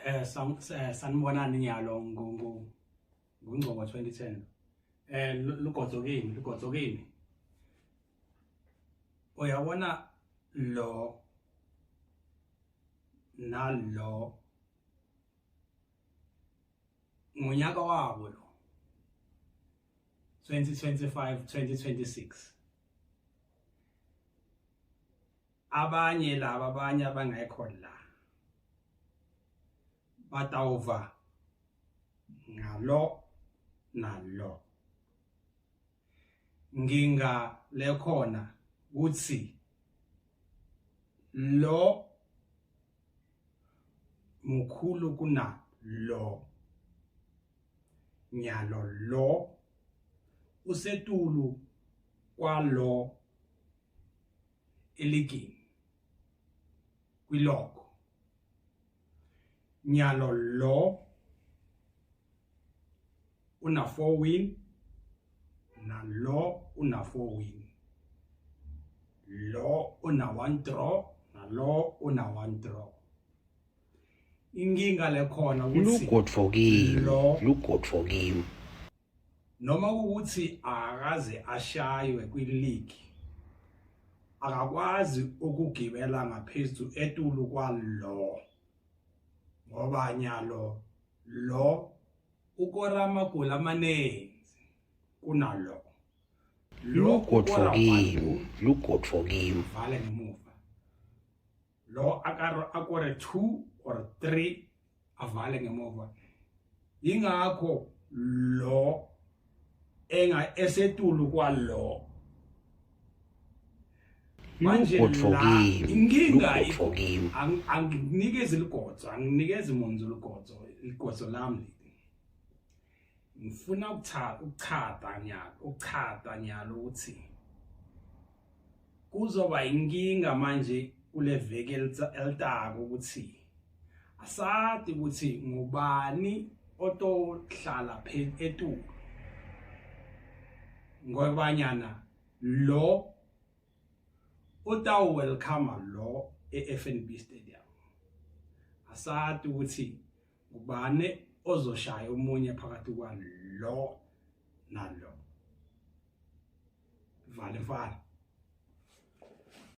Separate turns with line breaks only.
Eh sanibonani nyalo nguNgcobo 2010. Eh lugodzo kimi, lugodzo kimi. Uyabona lo nalo ngonyaka wabo lo 2025 2026 abanye laba abanye abangekho la batawuva ngalo nalo nginga lekhona kuthi lo mukhulu kuna lo nyalo lo usetulu kwalo eligini kwiloko nyalo lo una 4 win na lo una 4 win lo una 1 draw na lo una 1 draw inkinga lekhona
ukuthi lugodvokiwe lugodvokiwe
noma ukuthi akaze ashaywe kwi-league akakwazi ukugibela ngaphezulu etulu kwalo ngoba nyalo lo ukora amagoli amaningi kunalo
lugodvokiwe lugodvokiwe
vale ngemuva lo akaro akore 2 or 3 avale ngemuva ingakho lo enga esetulu kwalo manje la inkinga anginikezi ligodzo anginikezi munzu ligodzo ligodzo lami ngifuna ukuchata nyalo ukuchata nyalo ukuthi kuzoba inkinga manje kule veki elitako ukuthi asati ukuthi ngubani otohlala etulu ngobanyana lo utawu welcome lo eFNB Stadium asati ukuthi ngubani ozoshaya omunye phakathi kwalo nalo vale mfana.